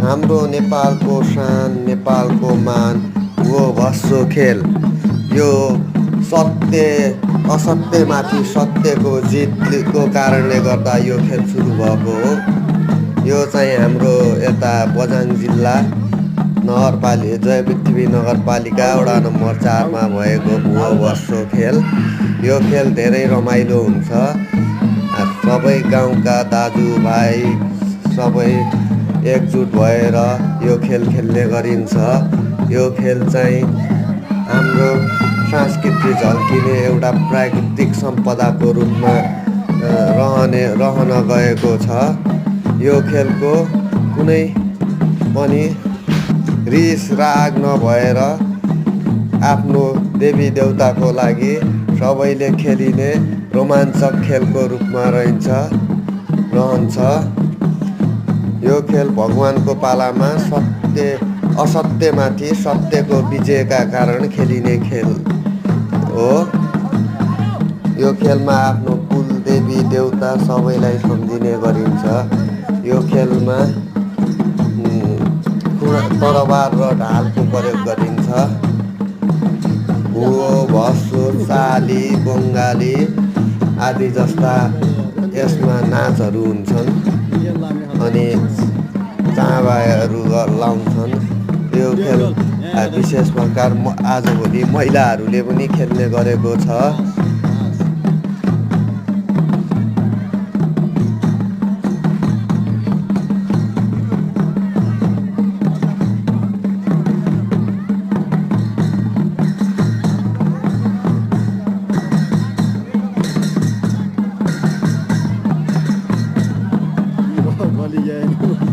हाम्रो नेपालको शान नेपालको मान हो भस्यो खेल। यो सत्य असत्यमाथि सत्यको जितको कारणले गर्दा यो खेल सुरु भएको हो। यो चाहिँ हाम्रो यता बझाङ जिल्ला जयपृथ्वी नगरपालिका वडा नम्बर 4मा भएको भुवो भस्यो खेल। यो खेल धेरै रमाइलो हुन्छ। सबै गाउँका दाजुभाइ सबै एकजुट भएर यो खेल खेल्ने गरिन्छ। यो खेल चाहिँ हाम्रो संस्कृति झल्किने एउटा प्राकृतिक सम्पदाको रूपमा रहन गएको छ। यो खेलको कुनै पनि रिस राग नभएर आफ्नो देवी देवताको लागि सबैले खेलिने रोमाञ्चक खेलको रूपमा रहन्छ। यो खेल भगवानको पालामा असत्यमाथि सत्यको विजयका कारण खेलिने खेल हो। यो खेलमा आफ्नो कुल देवी देवता सबैलाई सम्झिने गरिन्छ। यो खेलमा तरबार र ढालको प्रयोग गरिन्छ। भुवो भस्यो चाली बङ्गाली आदि जस्ता यसमा नाचहरू हुन्छन् अनि चाँबाहरू लाउँछन्। यो खेल विशेष प्रकार आजभोलि महिलाहरूले पनि खेल्ने गरेको छ। Vale, ya.